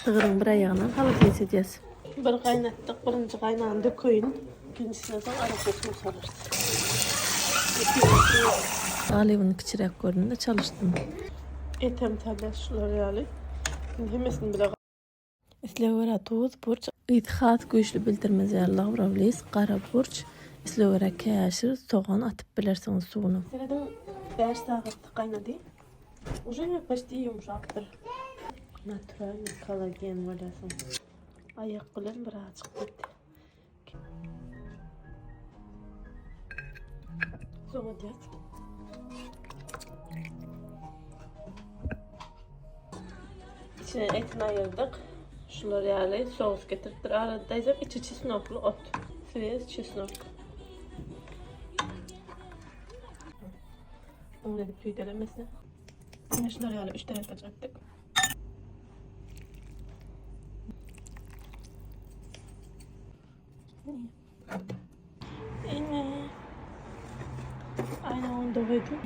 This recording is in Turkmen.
Sygryň bir aýagyna holodets edýäs. Bir gaýnatdyk, birinji gaýnany dökeýin. Ikinjisine soň arassa suw salarys. Galybyny kiçiräk gördüm-de çalyşdym. Etem salýas şular ýaly. Indi hemmesini bile. Islege görä tuz, burç, ysy has güýçli bildirmez ýaly lawrow list, gara burç, islege görä käşir, sogan atyp bilersiňiz suwuna. Serediň bäş sagat gaýnady. Uje почти ýumşapdyr. Naturalnyý kollagen bolýarsyň. Aýak bilen birazjyk et. Sowadýas. Içine etini aýyrdyk. Şular ýaly sous getiripdir. Arada daýzam içi çesnokly ot. Swez çesnok. Oňa edip tüýdelemesine. Ine şular ýaly üç tarelka çekdik. Ine. Aynen onu da koydum.